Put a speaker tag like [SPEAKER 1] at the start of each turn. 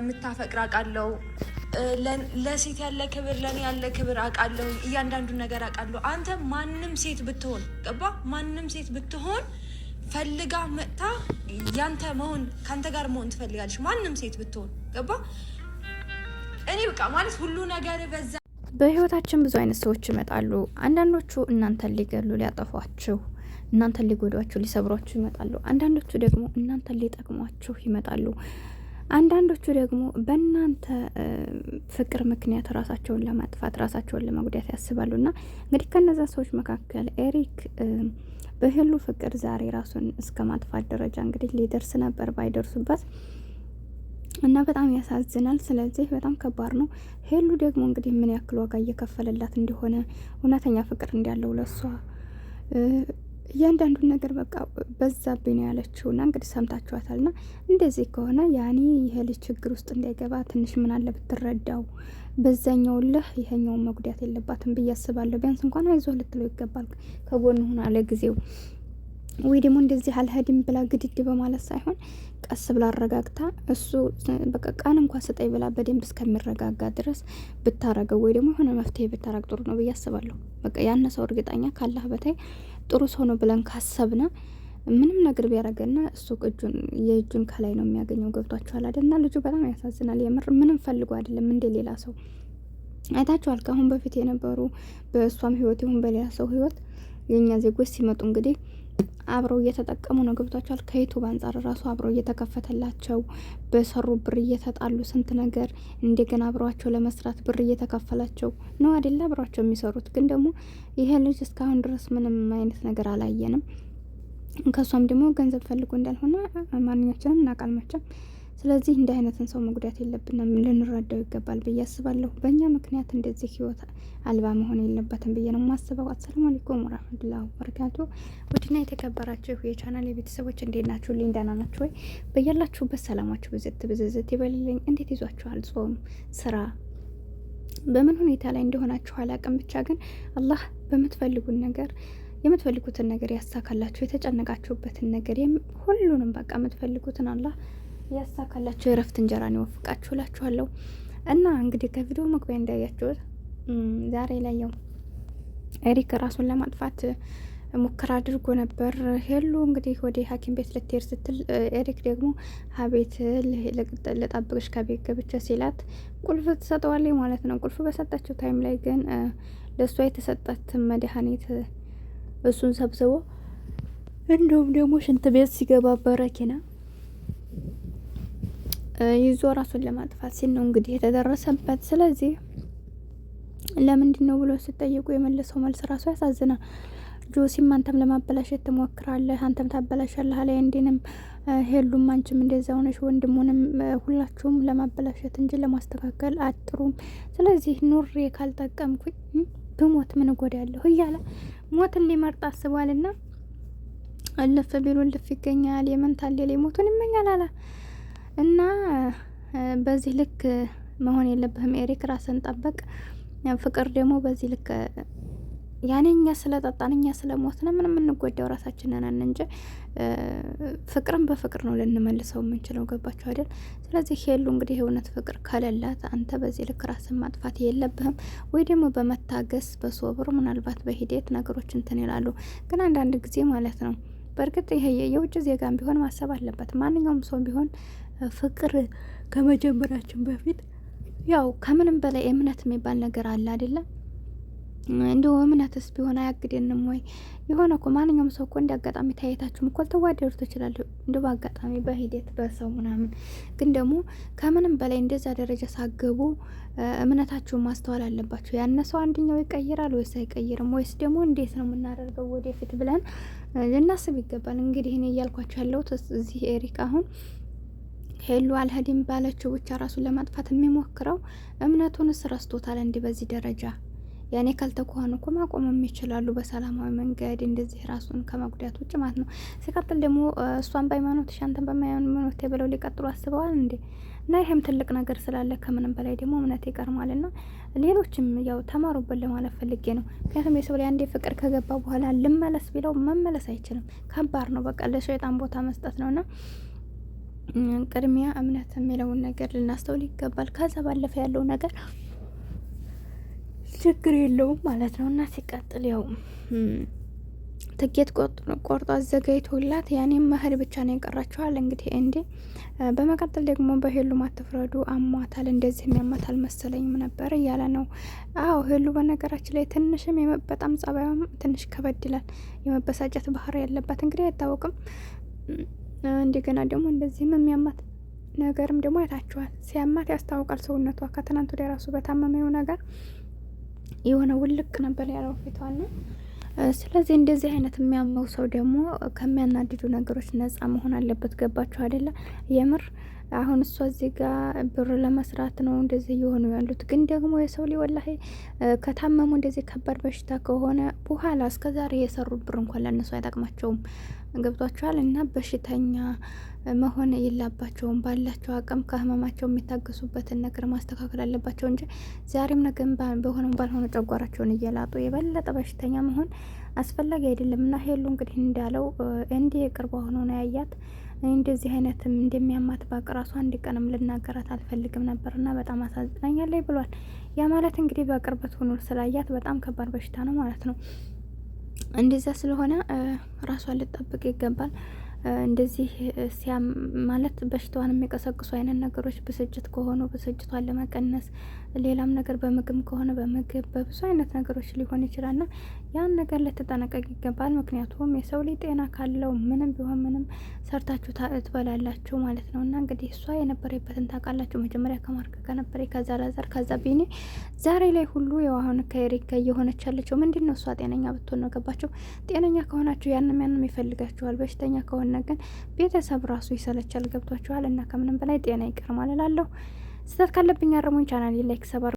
[SPEAKER 1] እንደምታፈቅር አውቃለሁ። ለሴት ያለ ክብር፣ ለእኔ ያለ ክብር አውቃለሁ። እያንዳንዱን ነገር አውቃለሁ። አንተ ማንም ሴት ብትሆን ገባ፣ ማንም ሴት ብትሆን ፈልጋ መጥታ ያንተ መሆን ከአንተ ጋር መሆን ትፈልጋለች። ማንም ሴት ብትሆን ገባ። እኔ በቃ ማለት ሁሉ ነገር በዛ።
[SPEAKER 2] በህይወታችን ብዙ አይነት ሰዎች ይመጣሉ። አንዳንዶቹ እናንተን ሊገሉ ሊያጠፏችሁ፣ እናንተን ሊጎዷችሁ፣ ሊሰብሯችሁ ይመጣሉ። አንዳንዶቹ ደግሞ እናንተን ሊጠቅሟችሁ ይመጣሉ። አንዳንዶቹ ደግሞ በእናንተ ፍቅር ምክንያት ራሳቸውን ለማጥፋት ራሳቸውን ለመጉዳት ያስባሉ። እና እንግዲህ ከነዛ ሰዎች መካከል ኤሪክ በሄሉ ፍቅር ዛሬ ራሱን እስከ ማጥፋት ደረጃ እንግዲህ ሊደርስ ነበር ባይደርሱበት እና በጣም ያሳዝናል። ስለዚህ በጣም ከባድ ነው። ሄሉ ደግሞ እንግዲህ ምን ያክል ዋጋ እየከፈለላት እንደሆነ እውነተኛ ፍቅር እንዳለው ለሷ እያንዳንዱን ነገር በቃ በዛብኝ ነው ያለችው። እና እንግዲህ ሰምታችኋታል። ና እንደዚህ ከሆነ ያኔ ይሄ ልጅ ችግር ውስጥ እንዳይገባ ትንሽ ምን አለ ብትረዳው፣ በዛኛው ልህ ይሄኛውን መጉዳት የለባትም ብዬ አስባለሁ። ቢያንስ እንኳን አይዞህ ልትለው ይገባል። ከጎን ሆና ለጊዜው ወይ ደግሞ እንደዚህ አልሄድም ብላ ግድድ በማለት ሳይሆን ቀስ ብላ አረጋግታ እሱ በቃ ቀን እንኳ ስጠኝ ብላ በደንብ እስከሚረጋጋ ድረስ ብታረገው ወይ ደግሞ የሆነ መፍትሄ ብታረግ ጥሩ ነው ብዬ አስባለሁ። በቃ ያነ ሰው እርግጠኛ ካላህ በታይ ጥሩ ሰው ነው ብለን ካሰብነ ምንም ነገር ቢያደርገና እሱ እጁን የእጁን ከላይ ነው የሚያገኘው። ገብቷችኋል አይደል? እና ልጁ በጣም ያሳዝናል። የምር ምንም ፈልጎ አይደለም እንደ ሌላ ሰው አይታችኋል። ከአሁን በፊት የነበሩ በእሷም ህይወት ይሁን በሌላ ሰው ህይወት የእኛ ዜጎች ሲመጡ እንግዲህ አብረው እየተጠቀሙ ነው። ገብቷቸዋል። ከዩቱብ አንጻር ራሱ አብረው እየተከፈተላቸው በሰሩ ብር እየተጣሉ ስንት ነገር እንደገና አብረዋቸው ለመስራት ብር እየተከፈላቸው ነው አይደለ? አብረዋቸው የሚሰሩት ግን ደግሞ ይሄ ልጅ እስካሁን ድረስ ምንም አይነት ነገር አላየንም። ከእሷም ደግሞ ገንዘብ ፈልጎ እንዳልሆነ ማንኛችንም እናውቃል መቼም። ስለዚህ እንዲህ አይነትን ሰው መጉዳት የለብንም፣ ልንረዳው ይገባል ብዬ አስባለሁ። በእኛ ምክንያት እንደዚህ ህይወት አልባ መሆን የለበትም ብዬ ነው የማስበው። አሰላሙ አለይኩም ወራህመቱላሂ ወበረካቱ። ውድና የተከበራችሁ የቻናል የቤተሰቦች እንዴት ናችሁ? ልኝ ደህና ናችሁ ወይ? በያላችሁበት ሰላማችሁ ብዝት ብዝዝት ይበልልኝ። እንዴት ይዟችኋል? ጾም፣ ስራ በምን ሁኔታ ላይ እንደሆናችሁ አላቅም። ብቻ ግን አላህ በምትፈልጉን ነገር የምትፈልጉትን ነገር ያሳካላችሁ። የተጨነቃችሁበትን ነገር ሁሉንም በቃ የምትፈልጉትን አላህ ያሳካላችሁ የእረፍት እንጀራን ይወፍቃችሁ እላችኋለሁ። እና እንግዲህ ከቪዲዮ መግቢያ እንዳያችሁት ዛሬ ላይ ያው ኤሪክ ራሱን ለማጥፋት ሙከራ አድርጎ ነበር። ሄሉ እንግዲህ ወደ ሐኪም ቤት ልትሄድ ስትል ኤሪክ ደግሞ አቤት ልጠብቅሽ ከቤት ገብቼ ሲላት ቁልፍ ትሰጠዋለች ማለት ነው። ቁልፍ በሰጠችው time ላይ ግን ለእሷ የተሰጣት መድኃኒት እሱን ሰብስቦ እንዲሁም ደግሞ ሽንት ቤት ሲገባ በረኪና ይዞ ራሱን ለማጥፋት ሲል ነው እንግዲህ የተደረሰበት። ስለዚህ ለምንድን ነው ብሎ ሲጠየቁ የመለሰው መልስ ራሱ ያሳዝናል። ጆሲም አንተም ለማበላሸት ትሞክራለህ፣ አንተም ታበላሻለህ አለ እንዲንም ሄሉም አንቺም እንደዛ ሆነሽ ወንድሙንም ሁላችሁም ለማበላሸት እንጂ ለማስተካከል አጥሩም። ስለዚህ ኑሬ ካልጠቀምኩኝ ብሞት ምን እጎዳለሁ እያለ ሞትን ሊመርጥ አስቧልና እልፍ ቢሉ እልፍ ይገኛል። የመንታሌ ሞቱን ይመኛል አለ። እና በዚህ ልክ መሆን የለብህም ኤሪክ፣ ራስን ጠበቅ። ፍቅር ደግሞ በዚህ ልክ ያኔ እኛ ስለጠጣን እኛ ስለሞትን ምንም የምንጎዳው ራሳችንን ነን እንጂ ፍቅርን በፍቅር ነው ልንመልሰው የምንችለው። ገባችሁ አይደል? ስለዚህ ሄሉ እንግዲህ የእውነት ፍቅር ከሌላት አንተ በዚህ ልክ ራስን ማጥፋት የለብህም። ወይ ደግሞ በመታገስ በሶብር ምናልባት በሂደት ነገሮች እንትን ይላሉ። ግን አንዳንድ ጊዜ ማለት ነው በእርግጥ ይሄ የውጭ ዜጋም ቢሆን ማሰብ አለበት። ማንኛውም ሰው ቢሆን ፍቅር ከመጀመራችን በፊት ያው ከምንም በላይ እምነት የሚባል ነገር አለ አይደለም? እንዲሁ እምነትስ ቢሆን አያግደንም ወይ? የሆነ እኮ ማንኛውም ሰው እኮ እንደ አጋጣሚ ታየታችሁም እኮ ልትዋደዱ ትችላለሁ። እንዲሁ በአጋጣሚ በሂደት በሰው ምናምን። ግን ደግሞ ከምንም በላይ እንደዛ ደረጃ ሳገቡ እምነታችሁን ማስተዋል አለባችሁ። ያነ ሰው አንደኛው ይቀይራል ወይስ አይቀይርም፣ ወይስ ደግሞ እንዴት ነው የምናደርገው ወደፊት ብለን ልናስብ ይገባል። እንግዲህ እኔ እያልኳችሁ ያለሁት እዚህ ኤሪክ አሁን ሄሉ አልሀዲም ባለችው ብቻ ራሱን ለማጥፋት የሚሞክረው እምነቱንስ ረስቶታል። እንዲህ በዚህ ደረጃ ያኔ ካልተኳኑ እኮ ማቆምም ይችላሉ በሰላማዊ መንገድ እንደዚህ ራሱን ከመጉዳት ውጭ ማለት ነው። ሲቀጥል ደግሞ እሷን በሃይማኖትሽ አንተን በሃይማኖት ብለው ሊቀጥሉ አስበዋል እንዴ? እና ይህም ትልቅ ነገር ስላለ ከምንም በላይ ደግሞ እምነት ይቀርማል። ና ሌሎችም ያው ተማሩበት ለማለት ፈልጌ ነው። ምክንያቱም የሰው ላይ አንዴ ፍቅር ከገባ በኋላ ልመለስ ቢለው መመለስ አይችልም። ከባድ ነው። በቃ ለሸይጣን ቦታ መስጠት ነውና ቅድሚያ እምነት የሚለውን ነገር ልናስተውል ይገባል። ከዛ ባለፈ ያለው ነገር ችግር የለውም ማለት ነው። እና ሲቀጥል ያው ትኬት ቆርጦ አዘጋጅቶላት ያኔ መሄድ ብቻ ነው የቀራችኋል። እንግዲህ እንዴ በመቀጠል ደግሞ በሄሉ ማትፍረዱ አሟታል፣ እንደዚህ የሚያማታል መሰለኝም ነበር እያለ ነው። አዎ ሄሉ በነገራችን ላይ ትንሽም በጣም ጸባዩም ትንሽ ከበድ ይላል። የመበሳጨት ባህሪ ያለባት እንግዲህ አይታወቅም። እንደገና ደግሞ እንደዚህም የሚያማት ነገርም ደግሞ አይታችኋል። ሲያማት ያስታውቃል ሰውነቷ። ከትናንት ወዲያ ራሱ በታመመው ነገር የሆነ ውልቅ ነበር ያለው ፊቷና ስለዚህ እንደዚህ አይነት የሚያመው ሰው ደግሞ ከሚያናድዱ ነገሮች ነጻ መሆን አለበት። ገባችሁ አይደለ? የምር አሁን እሷ እዚህ ጋር ብር ለመስራት ነው እንደዚህ እየሆኑ ያሉት። ግን ደግሞ የሰው ልጅ ወላሂ ከታመሙ እንደዚህ ከባድ በሽታ ከሆነ በኋላ እስከ ዛሬ የሰሩ ብር እንኳን ለእነሱ አይጠቅማቸውም። ገብቷቸዋል። እና በሽተኛ መሆን የላባቸውም። ባላቸው አቅም ከህመማቸው የሚታገሱበትን ነገር ማስተካከል አለባቸው እንጂ ዛሬም ነገም በሆነም ባልሆነ ጨጓራቸውን እየላጡ የበለጠ በሽተኛ መሆን አስፈላጊ አይደለም። እና ሄሉ እንግዲህ እንዳለው እንዲህ የቅርቧ ሆኖ ነው ያያት። እንደዚህ አይነት እንደሚያማት ባቅ ራሱ አንድ ቀንም ልናገራት አልፈልግም ነበርና በጣም አሳዝናኛለች ብሏል። ያ ማለት እንግዲህ በቅርበት ሆኖ ስላያት በጣም ከባድ በሽታ ነው ማለት ነው። እንደዛ ስለሆነ ራሷን ልጠብቅ ይገባል። እንደዚህ ሲያም ማለት በሽታዋን የሚቀሰቅሱ አይነት ነገሮች ብስጭት ከሆኑ ብስጭቷን ለመቀነስ፣ ሌላም ነገር በምግብ ከሆነ በምግብ በብዙ አይነት ነገሮች ሊሆን ይችላል ና ያን ነገር ልትጠነቀቅ ይገባል። ምክንያቱም የሰው ልጅ ጤና ካለው ምንም ቢሆን ምንም ሰርታችሁ ትበላላችሁ ማለት ነው። እና እንግዲህ እሷ የነበረበትን ታውቃላችሁ። መጀመሪያ ከማርክ ከነበረ ከዛ ላዛር ከዛ ቢኒ ዛሬ ላይ ሁሉ ያው አሁን ከኤሪክ እየሆነች ያለችው ምንድን ነው? እሷ ጤነኛ ብትሆን ነው። ገባቸው። ጤነኛ ከሆናችሁ ያንም ያንም ይፈልጋችኋል። በሽተኛ ከሆነ ግን ቤተሰብ ራሱ ይሰለቻል። ገብቷችኋል? እና ከምንም በላይ ጤና ይቀርማል እላለሁ። ስህተት ካለብኝ አርሙኝ። ቻናል like ሰበር